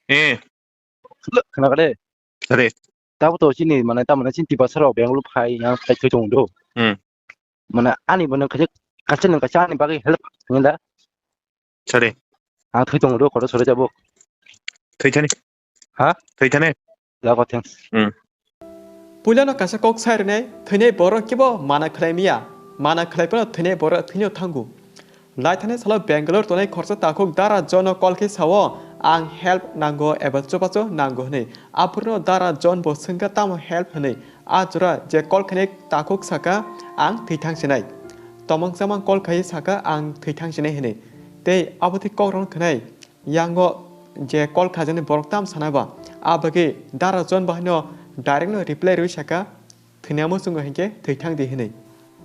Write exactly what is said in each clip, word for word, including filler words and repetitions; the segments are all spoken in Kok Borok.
Eh. Khna kade. Sare. Tabo to chini mane tamane chini tiprasa rok Bangalore phai yang phai thoi tong do. Hmm. Mane ani bo nang kaisa, kaisa nang kaisa ani bagwi help nang da. Sare. Ang thoi tong do kotor sore jabo. Thoi thani. Ha? Thoi thani. Labo thanks. Hmm. Puilano kaisa kok sai rwnai, thwinai borok kibo mana khlai miya. Mana khlai phano thwinai borok thwino thango. Lai thani salo Bangalore tonai khorsa takhuk Dara John no call khe sao, "Ang help nango eba chubachu nango," hwnwi. Aphuru no Dara John bo swngkha tamo help hwnwi. A jora je call khainai takhuk saka, "Ang thwi thang sinai." Tomang chamang call khai saka, "Ang thwi thang sinai," hwnwi. Tei abo twi kok rok khnai. Yango je call khajaknai borok tam sana ba, a bagwi Dara John bo haino direct no reply rwi saka, "Thwinai muchungo hinkhe thwi thang di," hinwi.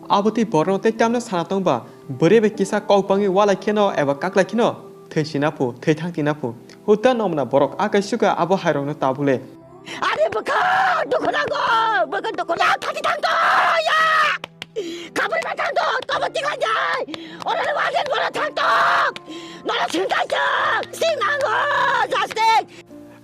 Abo twi borokno tei tamno sana tong ba, bwrwi bai kisa kok bangwi walai kheno eba kaklai kheno thwi sina phu, thwi thang tina phu. Huta nomna borok akai suka abo hairokno tabule. Ani bwkha dukhu nango, bwkha dukhu nang thati thang to ya. Kabri bai thang to, tobo tikla jai. Oro le wajen bola thang to. Nono sing kai sing, sing nango, justice.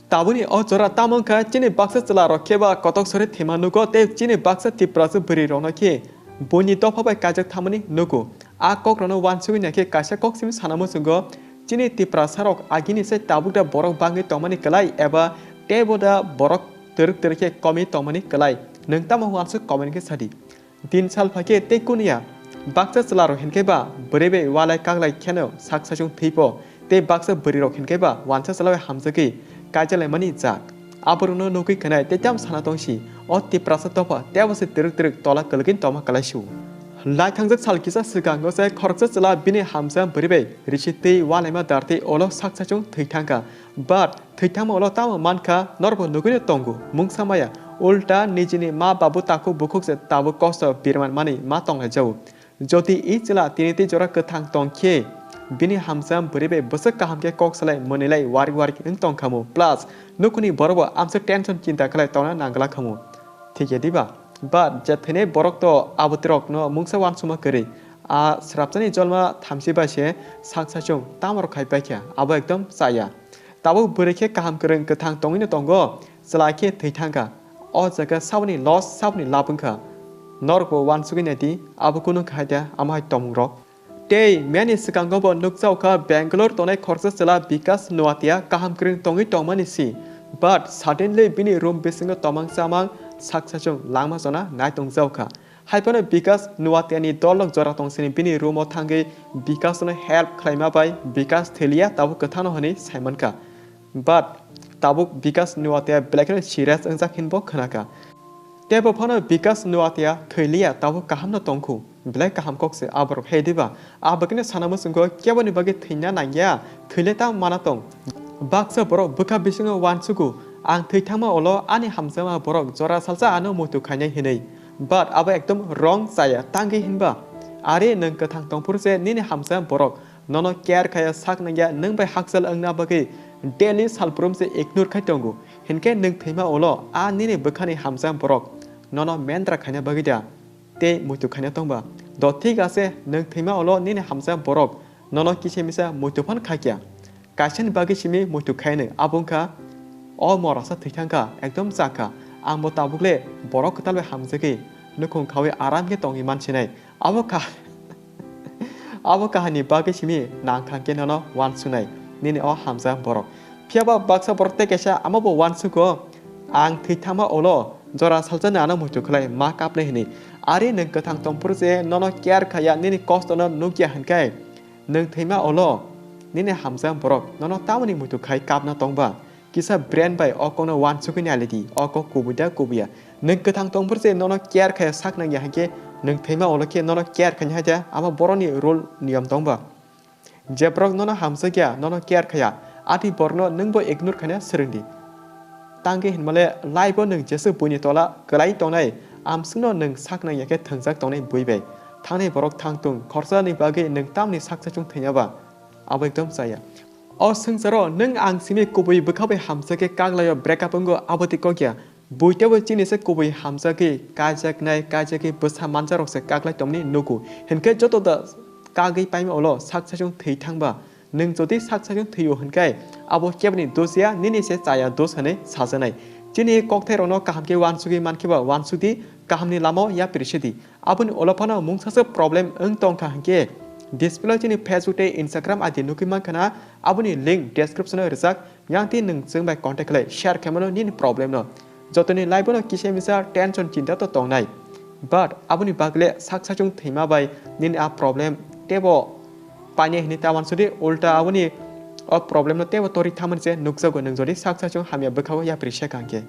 Tabuni o jora tamo wngkha chini baksa chwla rok khe ba kotok sori thwima nugo tei chini baksa Tiprasa bwrwi rokno khe buini dopha bai kaijak thamani nugo. A kok rokno wansugwi naikhe kaisa kok simi sana muchungo chini Tiprasa rok agini sai tabuk da borok bangwi tongmani kwlai eba teibo da borok twrwk twrwk khe komwi tongmani kwlai. Nwng tamo wansuk comment khe sadi. Din sal phaikhe tei kuniya baksa chwla rok hinkhe ba bwrwi bai walai kaklai kheno sak saichung thwipo tei baksa bwrwi rok hinkhe ba wansa chwla bai hamjagwi kaijalaimani jak. Aborokno nugwi khnai tei tamo sana tongsi o Tiprasa dopha teibo se twrwk twrwk tola kwlwgwini tongma kwlaisu. Lai thangjak sal kisa swkango se khoroksa chwla bini hamsa bwrwi bai risi twi walaima dar tei ulo sak saichung thwi thangkha. But thwi thangma ulo tamo mankha, norokbo nugwino tongo, mungsa maya. Ulta nijini ma babu takhuk bukhuk se tabuk kosto birman mani ma tonglaijao. Jodi i chwla tini tei jora kwthang tong khe, bini hamsa bwrwi bai bwswk kaham khe kok salai mwnwilai warik warik wng tong khamu. Plus, nukhungni borokbo amsa tension chinta khlai tongna nangla khamu. Thik ya diba? But je thwinai borok to abotirokno mungsa wansukma kwrwi. A srapjani jolma thamchi bai se sak saichung tamo rok khai paikha, abo ekdom chaya. Tabuk bwrwi khe kaham kwrwng kwthang tongwino tongo, chwla khe thwi thangkha. O jaga saboni loss, saboni lab wngkha. Norokbo wansugwi naidi, abo kunu khai da, amo hai tongmung rok. Tei miyani swkango bo nukjaokha Bangalore tongnai khoroksa chwla Bikas Nuatia kaham kwrwng tongwi tongmani si. But suddenly bini room bisingo tomang chamang sak saichung langma jona nai tongjaokha. Haiphano Bikas Nuatiani dolrok jora tongsini bini room-o thangwi Bikasno help khlaima bai Bikas thwilia tabuk kwthangno hwnwi saimankha. But tabuk Bikas Nuatia belai kheno serious wngjak hinbo khnakha. Teibo phano Bikas Nuatia thwilia tabuk kahamno tongkhu. Belai kaham kok se aborok he diba? Abagwino sana muchungo keboni bagwi thwina nangya, thwile tamo mana tong. Baksa borok bwkha bisingo wansugo, ang thwi thangma ulo ani hamjakma borok jora salsa ano muitu khainai hinwi. But abo ekdom wrong chaya, tangwi hinba? Are nwng kwthang tongphuru se nini hamjakma borok nono care khaya sak nangya, nwng bai hakchal wngna bagwi daily salbrum se ignore khai tongo. Hinkhe nwng thwima ulo a nini bwkhani hamjakma borok nono mendra khaina bagwi da? Tei muitu khaina tongba. Do thik ase, nwng thwima ulo nini hamjakma borok nono kisa misa muitu phan khakya. Kaisani bagwi simi muitu khainwi, abo wngkha o morasa thwi thangkha, ekdom chakha. Ang bo tabukle borok kwtal bai hamjagwi nukhung khawi aram khe tongwi mansinai. Abo kha-, abo kahani bagwi simi nangthang khe nono wansunai, nini o hamjakma borok. Phiyaba baksa borok tei kaisa amo bo wansugo, ang thwi thangma ulo jora salsa nano muitu khlai ma kapnai hwnwi. Are nwng kwthang tongphuru je nono care khaya, nini kostono nukya hwnkhai, nwng thwima ulo nini hamjakma borok nono tamoni muitu khai kapna tongba? Kisa brain bai o kokno wansugwi nailidi, o kok kubui da kubuya. Nwng kwthang tongphuru je nono care khaya sak nangya hinkhe nwng thwima ulo khe nono care khaina hai da, amo borokni rule niyom tongba? Je borok nono hamjakya, nono care khaya, atwi borokno nwngbo ignore khaina swrwngdi. Tangwi hinmale life-o nwng jeswk buini tola kwlai tongnai, amswkno nwng sak nangya khe thwngjak tongnai bui bai. Thangnai borok thang tung, khorsani bagwi nwng tamni sak saichung thwina ba? Abo ekdom chaya. O swngcharo nwng ang simi kubui bwkha bai hamjak khe kaklaio break up wngo, abo twi kok ya. Buitebo chini se kubui hamjagwi kaijaknai, kaijakgwi bwsa manjarok se kaklai tongmani nugo. Hinkhe joto da kagwi paima ulo sak saichung thwi thangba, Nwng jodi sak sachung thwio hwnkhe, abo keboni dos ya, nini se chaya dos hwnwi sajaknai. Chini kokthai rokno kaham khe uansugwi mankhe ba uansukdi, kahamni lamao yapri sidi. Aboni ulo phano mungsa se problem wng tongkha hwnkhe, display o chini Facebook tei Instagram I D nugwi mankha na, aboni link description o rijak, yang twi nwng chwng bai contact khlai share khaimano nini problem no. Jotoni life no kisa misa tension chinta to tongnai. But aboni bagle sak sachung thwima bai nini a problem tebo painai hwnwi ta uansudi, ulta aboni o problem no tebo tori thamani se nukjago nwng jodi sak sachung hamya bwkhao yapri se kangkhe.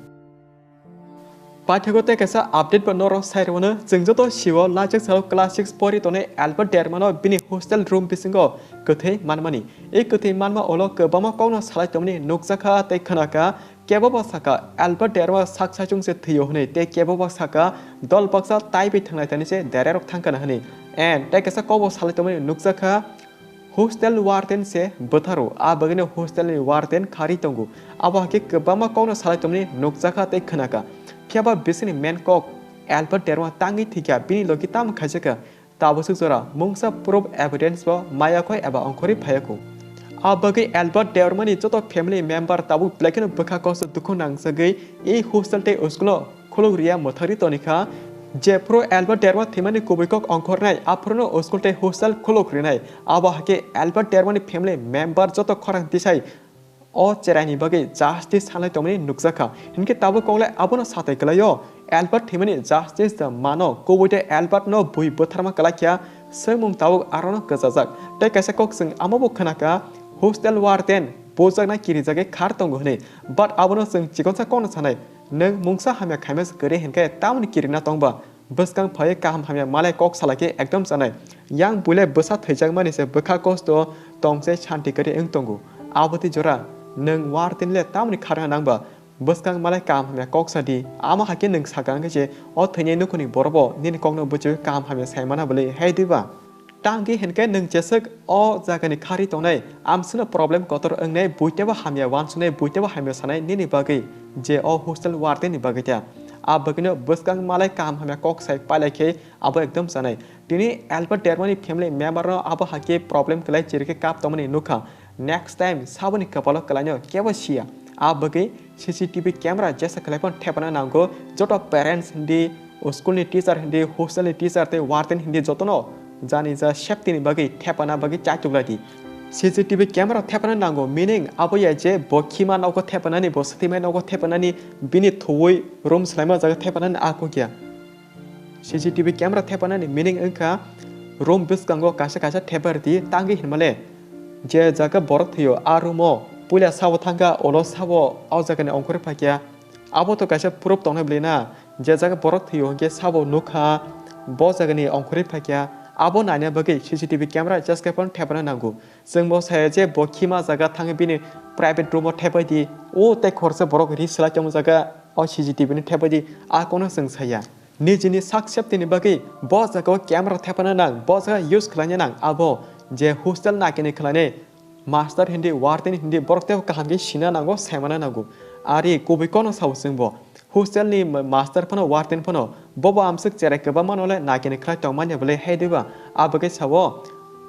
Paithago tei kaisa update bo norok sai rwno, chwng joto sio laichak salo class six pori tongnai Albert Derma no bini hostel room bisingo kwthwi manmani. E kwthwi manma ulo kwbangma kokno salai tongmani nukjakha tei khwnakha. Kebo bo saka, Albert Derma sak sachung se thwio hwnwi, tei kebo bo saka, dol baksa taibi thanglai tani se dererok thangkana hwnwi. And tei kaisa kokbo salai tongmani nukjakha, hostel warden se bwtharo, a bagwino hostel ni warden kharwi tongo. Abo hakhe kwbangma kokno salai tongmani nukjakha tei khwnakha. Phiya ba bisingni main kok, Albert Derma tangwi thwikha, bini logi tamo khaijakha. Tabuk swk jora mungsa proof evidence bo maya kho eba ongkhorwi phaiya kho. A bagwi Albert Derma ni joto family member tabuk belai kheno bwkha kosto dukhu nangsagwi e hostel tei school o khuluk riya mwthangwi tonikha. Jephru Albert Derma thwimani kubui kok ongkhornai, aphruno school tei hostel khuluk rinai. Abo hakhe Albert Derma ni family member joto khorang tisai o cheraini bagwi justice sanlai tongmani nukjakha. Hinkhe tabuk koklai abono satai kwlaio, Albert thwimani justice da mano, kubui tei Albert no bui bwtharma kwlaikha, swngmung tabuk arono kwchajak. Tei kaisa kok chwng amo bo khwnakha, hostel warden bujakna kirijagwi khar tongo hwnwi. But abono chwng chikonsa kokno sanai, nwng mungsa hamya khaima se kwrwi hinkhe tamoni kirina tongba? Bwskang phaiwi kaham hamya malai kok salai khe ekdom chanai. Yang builai bwsa thwijakmani se bwkha kosto tong se shanti kwrwi wng tongo. Abo twi jora nwng warden le tamoni kharna nangba? Bwskang malai kaham hamya kok sadi. Amo hakhe nwng sakha hwnkhe se o thwinai nukhungni borok bo nini kokno bwchwi kaham hamya sai mana bwlwi hai diba? Tangwi hinkhe nwng jeswk o jagani kharwi tongnai, amswkno problem kotor wngnai, buitebo hamya uansuknai, buitebo hamya sanai nini bagwi, je o hostel warden ni bagwi ta. A bagwino bwskang malai kaham hamya kok sai pailai khe abo ekdom chanai. Tini Albert Derma ni family member no abo hakhe problem kwlai chirikhe kap tongmani nukha. Next time saboni kwpalo kwlaino kebo siya. A bagwi C C T V camera jesa khlai phano thepana nango, joto parents hindi, school ni teacher hindi, hostel ni teacher tei warden hindi jotono jani ja safety ni bagwi thepana bagwi chaitok lai di. C C T V camera thepana nango, meaning abo ya je bo khima nogo thepanani, bo swtwima nogo thepanani, bini thuwi room swlaima jaga thepanani a kok ya. C C T V camera thepanani meaning wngkha room bwskango kaisa kaisa thepa rwdi, tangwi hinmale je jaga borok thwio a room o puila sabo thangkha, ulo sabo o jagani ongkhorwi phaikha. Abo to kaisa proof tongnai bwlwi na, je jaga borok thwio hinkhe sabo nukha, bo jagani ongkhorwi phaikha. Abo naina bagwi C C T V camera jeske phano thepana nango. Chwng bo saya je bo khima jaga thangwi bini private room o thepai di, o tei khoroksa borok ri swlai tongma jaga o C C T V ni thepai di, a kono chwng saya. Nijini sak safety ni bagwi bo jaga o camera thepana nang, bo jaga use khlaina nang, abo je hostel naikani khlainai master hindi, warden hindi, borok tei kaham khe sina nango, saimana nango. Ari kubui kono sao chwng bo. Hostel ni ma-, master phano, warden phano, bobo amswk cherai kwbangma no le naikani khlai tongmani bwlwi hai diba? Abo khe sao,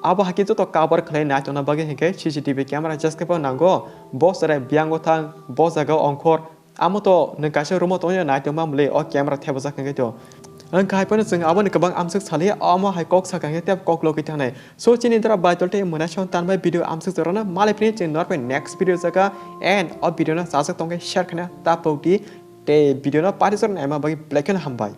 abo hakhe joto cover khlai nai tongna bagwi hinkhe C C T V camera jeske phano nango. Bo cherai biyango thang, bo jaga o ongkhor, amo to nwng kaisa room o tongya nai tongma bwlwi o camera thepajak hinkhe to. Wngkha hai phano chwng aboni kwbang amswk saliya, omo hai kok sakha hinkhe tei kok logwi thangnai. So chini dora Baitol tei mwnaisong tanbai video amswk jorano malai phini chwng norbai next video jaga and o video no chajak tongkhe share khaina ta pokdi tei video no pari jorno naima bagwi belai kheno hambai.